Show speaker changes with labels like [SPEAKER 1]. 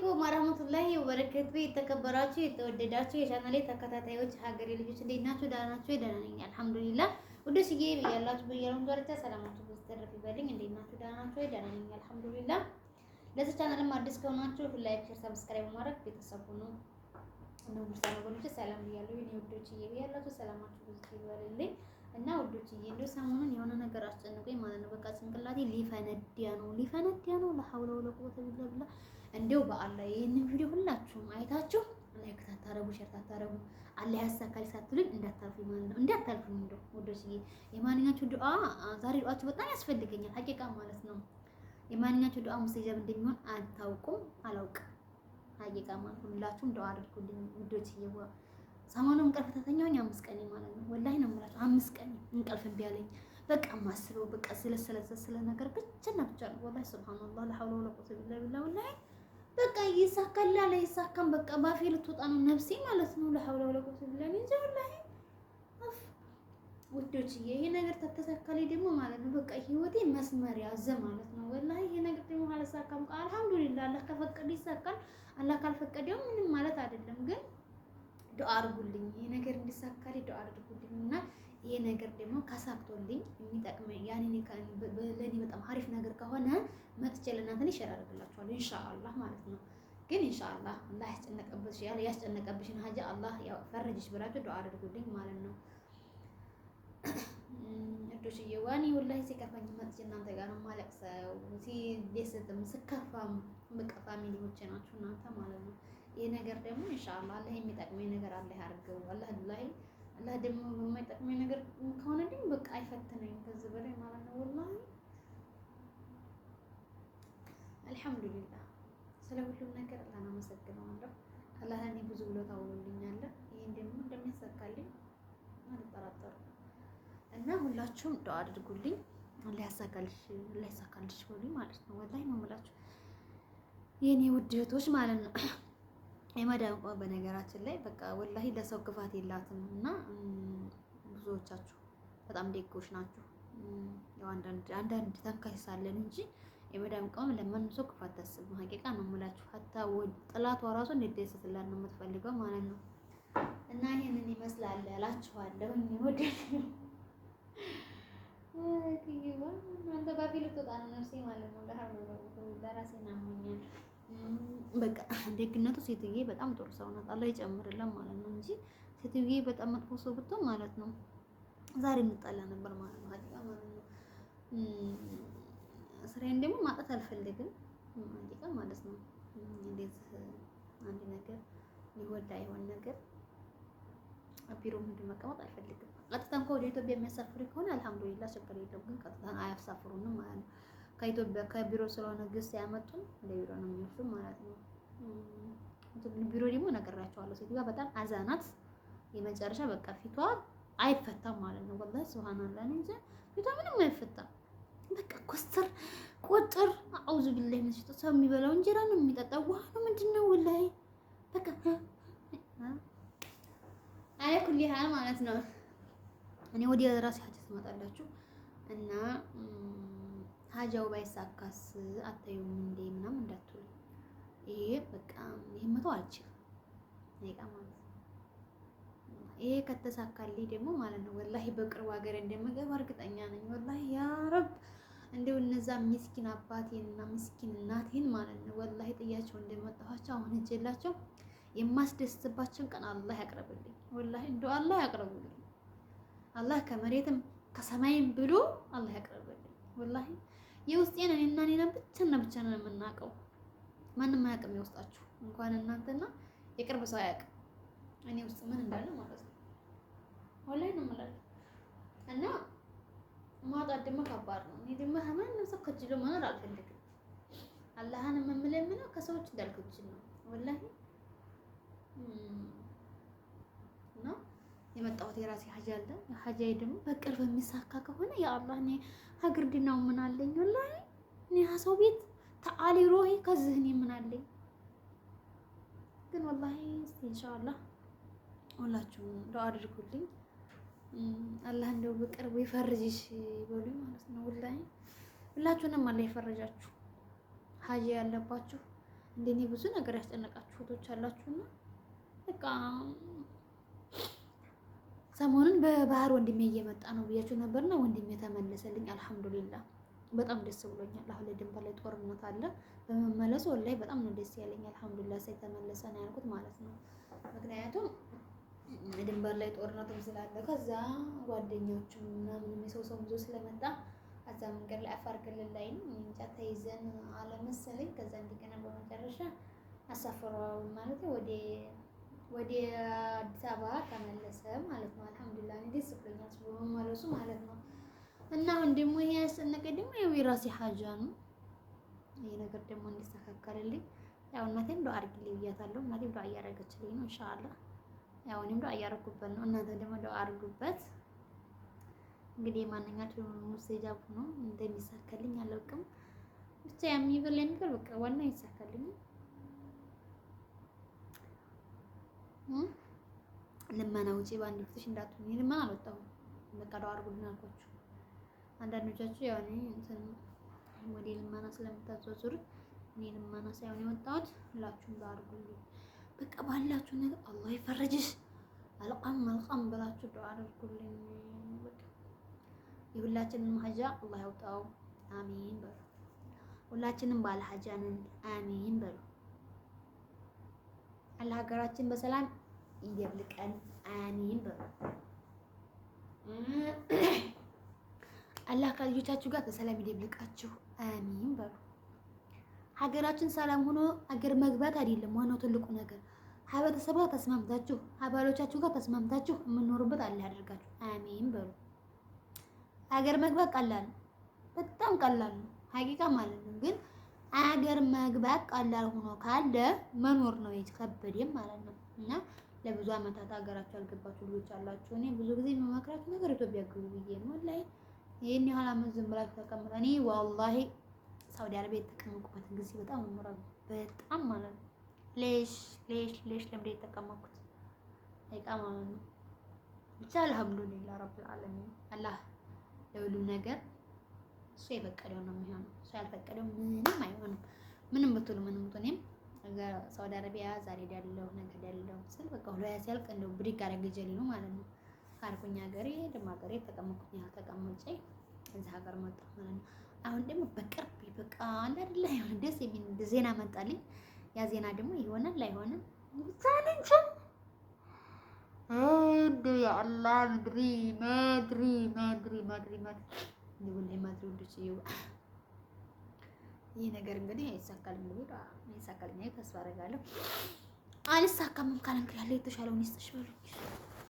[SPEAKER 1] عليكم ورحمة الله وبركاته። የተከበራችሁ የተወደዳችሁ የቻናሌ ተከታታዮች ሀገሬ ልጆች እንዴት ናችሁ? ደህና ናችሁ? ደህና ነኝ አልሐምዱሊላህ። ውዶችዬ ያላችሁ በያላችሁ ደረጃ ሰላማችሁ ብዙ ተረፍ ይበልኝ። እንዴት ናችሁ? ደህና ናችሁ? ደህና ነኝ አልሐምዱሊላህ። ለዚህ ቻናልም አዲስ ከሆናችሁ like፣ share፣ subscribe በማድረግ ቤተሰብ ሁኑ። እንደው ክርስቲያን ወገኖቼ ሰላም ብያለሁ። የኔ ውዶችዬ ያላችሁ ሰላማችሁ ብዙ ይበልልኝ። እና ውዶችዬ እንደው ሰሞኑን የሆነ ነገር አስጨንቆኝ ማለት ነው። በቃ ጭንቅላቴ ሊፈነዳ ነው ሊፈነዳ ነው። لا حول ولا قوة إلا بالله። እንደው በአላህ ይህንን ቪዲዮ ሁላችሁም አይታችሁ like ታታረጉ፣ share ታታረጉ፣ አላህ ያሳካል ሳትሉኝ እንዳታልፉኝ ማለት ነው። እንዳታልፉኝ እንደው ውዶችዬ፣ የማንኛችሁ ዱዓ ዛሬ ዱዓችሁ በጣም ያስፈልገኛል ሀቂቃ ማለት ነው። የማንኛችሁ ዱዓ ሙስተጃብ እንደሚሆን አታውቁም፣ አላውቅም ሀቂቃ ማለት ሁላችሁም ዱዓ አድርጉልኝ ውዶችዬ። ሰሞኑን እንቅልፍ ተተኛሁኝ 5 ቀን ማለት ነው። ወላሂ ነው የምላችሁ 5 ቀን እንቅልፍ እምቢ አለኝ። በቃ ማስበው በቃ ስለ ስለ ስለ ነገር ብቻና ብቻ ነው። ወላሂ ሱብሃንአላህ لا حول ولا قوة إلا بالله። ወላሂ በቃ ይሳካል አይሳካም፣ በቃ ባፌ ልትወጣ ነው ነፍሴ ማለት ነው። لا حول ولا قوة إلا بالله እንጂ ወላሂ ውዶችዬ ይሄ ነገር ተተሳካልኝ ደግሞ ማለት ነው በቃ ህይወቴ መስመር ያዘ ማለት ነው። ወላሂ ይሄ ነገር ደግሞ አልሳካም፣ አልሐምዱሊላህ አላህ ከፈቀደ ይሳካል፣ አላህ ካልፈቀደው ምንም ማለት አይደለም ግን ዱአ አድርጉልኝ፣ ይሄ ነገር እንዲሳካልኝ ዱአ አድርጉልኝ። እና ይሄ ነገር ደግሞ ካሳክቶልኝ የሚጠቅመኝ ያኔ ለእኔ በጣም አሪፍ ነገር ከሆነ መጥቼ ለእናንተ share አደርግላችኋለሁ ኢንሻአላህ ማለት ነው። ግን ኢንሻአላህ አላህ ያስጨነቀብሽ ያስጨነቀብሽን ሀጃ አላህ ያው ፈረጅሽ ብላችሁ ዱአ አድርጉልኝ ማለት ነው። እዶችዬ ዋኒ ወላሂ ሲከፋኝ መጥቼ እናንተ ጋር ነው የማለቅሰው። ሲደሰትም ስከፋም በቃ family ዎቼ ናችሁ እናንተ ማለት ነው። ይህ ነገር ደግሞ ኢንሻአላህ አላህ የሚጠቅመኝ ነገር አላህ ያድርገው። አላህ ላይ አላህ ደግሞ የማይጠቅመኝ ነገር ከሆነ ግን በቃ አይፈትነኝ ከዚህ በላይ ማለት ነው። ወላሂ አልሐምዱሊላህ ስለ ሁሉም ነገር አላህን አመሰግነዋለሁ። አላህ ለእኔ ብዙ ውለታ ውሎልኛል። ይሄን ደግሞ እንደሚያሳካልኝ አልጠራጠርም። እና ሁላችሁም ዱአ አድርጉልኝ። አላህ ያሳካልሽ፣ አላህ ያሳካልሽ በሉኝ ማለት ነው። ወላሂ ነው የምላችሁ የኔ ውድ እህቶች ማለት ነው። የማዳም ቅመም በነገራችን ላይ በቃ ወላሂ ለሰው ክፋት የላትም እና ብዙዎቻችሁ በጣም ደጎች ናችሁ። ያው አንዳንድ አንዳንድ ተንከሳለን እንጂ የመዳም ቅመም ለማንም ሰው ክፋት ታስብም። ሀቂቃ ነው የምላችሁ። ሀታ ጥላቷ ራሱ እንዲደሰትላት ነው የምትፈልገው ማለት ነው። እና ይሄንን ይመስላል እላችኋለሁ። ወደ አንተ ባፊ ልትወጣ ነው ነፍሴ ማለት ነው። ለራሴ ናሞኛል። በቃ ደግነቱ ሴትዬ በጣም ጥሩ ሰው ናት። አላህ ይጨምርልን ማለት ነው እንጂ ሴትዬ በጣም መጥፎ ሰው ብትሆን ማለት ነው ዛሬ እንጣላ ነበር ማለት ነው። ሀቂቃ ማለት ነው። ስራዬን ደግሞ ማጣት አልፈልግም ሀቂቃ ማለት ነው። እንደዚህ አንድ ነገር ሊወዳ የሆነ ነገር ቢሮ ምንድን መቀመጥ አልፈልግም። ቀጥታ እንኳን ወደ ኢትዮጵያ የሚያሳፍሩ ከሆነ አልሐምዱሊላህ ችግር የለውም። ግን ቀጥታ አያሳፍሩንም ማለት ነው። ከኢትዮጵያ ከቢሮ ስለሆነ ግስ ያመጡን ወደ ቢሮ ነው የሚወስዱ ማለት ነው። ቢሮ ደግሞ ነግራቸዋለሁ። ሴትዮዋ በጣም አዛናት የመጨረሻ በቃ ፊቷ አይፈታም ማለት ነው። ወላሂ ሱብሃንአላህ እንጂ ፊቷ ምንም አይፈታም። በቃ ኮስተር ቁጥር أعوذ بالله من ሰው የሚበላው እንጀራ ነው የሚጠጣው ውሃ ነው ምንድን ነው ወላሂ በቃ على كل حال ማለት ነው። እኔ ወደ ራሴ ሀጃ ትመጣላችሁ እና ሀጃው ባይሳካስ አታዩም እንዴ ምናምን እንዳትሉ። ይሄ በቃ ይሄ መተው አልችልም። ይሄ ማለት ይሄ ከተሳካልኝ ደግሞ ማለት ነው ወላሂ በቅርቡ ሀገር እንደምገባ እርግጠኛ ነኝ። ወላሂ ያ ረብ እንደው እነዛ ምስኪን አባቴንና ምስኪን እናቴን ማለት ነው ወላሂ ጥያቸው እንደመጣኋቸው አሁን እጄላቸው የማስደስትባቸውን ቀን አላህ ያቅርብልኝ። ወላሂ እንደው አላህ ያቅርብልኝ። አላህ ከመሬትም ከሰማይም ብሎ አላህ ያቅርብልኝ። ወላሂ የውስጤን እኔና እኔና ብቻና ብቻ ነው የምናውቀው። ማንም አያውቅም የውስጣችሁ እንኳን እናንተና የቅርብ ሰው አያውቅም እኔ ውስጥ ምን እንዳለ ማለት ነው። ወላሂ ነው የምላችሁ። እና ማጣት ደግሞ ከባድ ነው። እኔ ደግሞ ከማንም ሰው ከጅሎ መኖር አልፈልግም። አላህን የምለምነው ከሰዎች እንዳልከጅል ነው ወላሂ እና የመጣሁት የራሴ ሀጃ አለ። ሀጃዬ ደግሞ በቅርብ የሚሳካ ከሆነ የአላህ እኔ ሀገር ዲናው ምን አለኝ ወላሂ እኔ ሰው ቤት ተአሊ ሮሂ ከዚህ እኔ ምን አለኝ። ግን ወላሂ እስቲ ኢንሻአላህ ሁላችሁም ዱአ አድርጉልኝ። አላህ እንደው በቅርቡ ይፈርጅሽ በሉኝ ማለት ነው። ወላሂ ሁላችሁንም አላህ ይፈርጃችሁ። ሀጃ ያለባችሁ እንደኔ ብዙ ነገር ያስጨነቃችሁ እህቶች አላችሁና በቃ ሰሞኑን በባህር ወንድሜ እየመጣ ነው ብያችሁ ነበርና ወንድሜ ተመለሰልኝ። አልሐምዱሊላህ በጣም ደስ ብሎኛል። አሁን ላይ ድንበር ላይ ጦርነት አለ። በመመለሱ ወላሂ በጣም ነው ደስ ያለኝ። አልሐምዱሊላህ ሳይተመለሰ ነው ያልኩት ማለት ነው። ምክንያቱም ድንበር ላይ ጦርነትም ስላለ ከዛ ጓደኞቹም ምናምን የሰው ሰው ይዞ ስለመጣ እዛ መንገድ ላይ አፋር ክልል ላይ እንጃ ተይዘን አለመሰለኝ። ከዛ እንደገና በመጨረሻ አሳፈረው ማለት ወደ አዲስ አበባ ተመለሰ ማለት ነው። አልሐምዱሊላህ እኔ ደስ ብሎኛል በመመለሱ ማለት ነው። እና አሁን ደግሞ ይሄ ያስጨነቀኝ ደግሞ ያው የራሴ ሀጃ ነው። ይሄ ነገር ደግሞ እንዲስተካከልልኝ ያው እናቴም ዱአ አድርጊልኝ ብያታለሁ። እናቴም ዱአ እያደረገችልኝ ነው ኢንሻአላህ። ያው እኔም ዱአ እያደረኩበት ነው። እናንተ ደግሞ ዱአ አድርጉበት። እንግዲህ ማንኛችሁም ሙስተጃብ ነው እንደሚሳካልኝ አላውቅም። ብቻ የሚበላ ነገር በቃ ዋናው ይሳካልኝ። ልመና ውጪ በአንድ ፊትሽ እንዳትሆኝ። ልመና አልወጣሁም። በቃ ዱአ አድርጉልኝ አልኳችሁ። አንዳንዶቻችሁ ያው እኔ እንትን ወደ ልመና ስለምታዟዙሩት እኔ ልመና ሳይሆን የወጣሁት ሁላችሁም ዱአ አድርጉልኝ። በቃ ባላችሁ ነገር አላህ ይፈረጅሽ አልቃም አልቃም ብላችሁ ዱአ አድርጉልኝ። በቃ የሁላችንን ሀጃ አላህ ያውጣው፣ አሚን በሉ። ሁላችንም ባለ ሀጃ ነን፣ አሚን በሉ። አላህ ሀገራችን በሰላም ይደብልቀን፣ አሚን በሉ። አላህ ከልጆቻችሁ ጋር በሰላም ይደብልቃችሁ፣ አሚን በሉ። ሀገራችን ሰላም ሆኖ ሀገር መግባት አይደለም ዋናው ትልቁ ነገር። ህብረተሰብ ጋር ተስማምታችሁ አባሎቻችሁ ጋር ተስማምታችሁ የምንኖርበት አላህ ያደርጋችሁ፣ አሚን በሉ። ሀገር መግባት ቀላል ነው፣ በጣም ቀላል ነው ሀቂቃ ማለት ነው። ግን አገር መግባት ቀላል ሆኖ ካለ መኖር ነው የከበደም ማለት ነው። እና ለብዙ አመታት ሀገራችሁ ያልገባችሁ ልጆች አላችሁ። እኔ ብዙ ጊዜ የምመክራችሁ ነገር ኢትዮጵያ ግቡ ብዬ ነው። ወላሂ ይሄን ያህል አመት ዝም ብላችሁ ተቀምጣ እኔ ወላሂ ሳውዲ አረቢያ የተቀመጥኩበትን ጊዜ በጣም እኖራለሁ። በጣም ማለት ነው። ሌሽ ሌሽ ሌሽ ለምደ የተቀመጥኩት ሀቂቃ ማለት ነው። ብቻ አልሐምዱሊላህ ረብል ዓለሚን አላህ ለሁሉም ነገር እሱ የፈቀደው ነው የሚሆነው። እሱ ያልፈቀደው ምንም አይሆንም። ምንም ብትሉ ምንም ብትሉ እኔም ሳውዲ አረቢያ ዛሬ ሄዳለሁ ነገ ሄዳለሁ ስል በቃ ሁሉ ሲያልቅ እንደው ብድግ አደረገ ነው ማለት ነው። ካልኩኝ ሀገሬ ደግሞ ሀገሬ ተቀመጥኩኝ ያህል ተቀምጬ እዚህ ሀገር መጣሁ ማለት ነው። አሁን ደግሞ በቅርብ በቃ አንድ አይደለ የሆነ ደስ የሚል ዜና መጣልኝ። ያ ዜና ደግሞ ይሆናል ላይሆንም ብቻ እኔ እንጃ። እንደ ያአላህ مدري مدري مدري مدري مدري ወላሂ مدري ወንዶች ይህ ነገር እንግዲህ አይሳካልም ብሎ አይሳካልኝ ተስፋ አደርጋለሁ። አልሳካምም ካለ እንግዲህ ያለ የተሻለውን ይስጥሽ በሉኝ።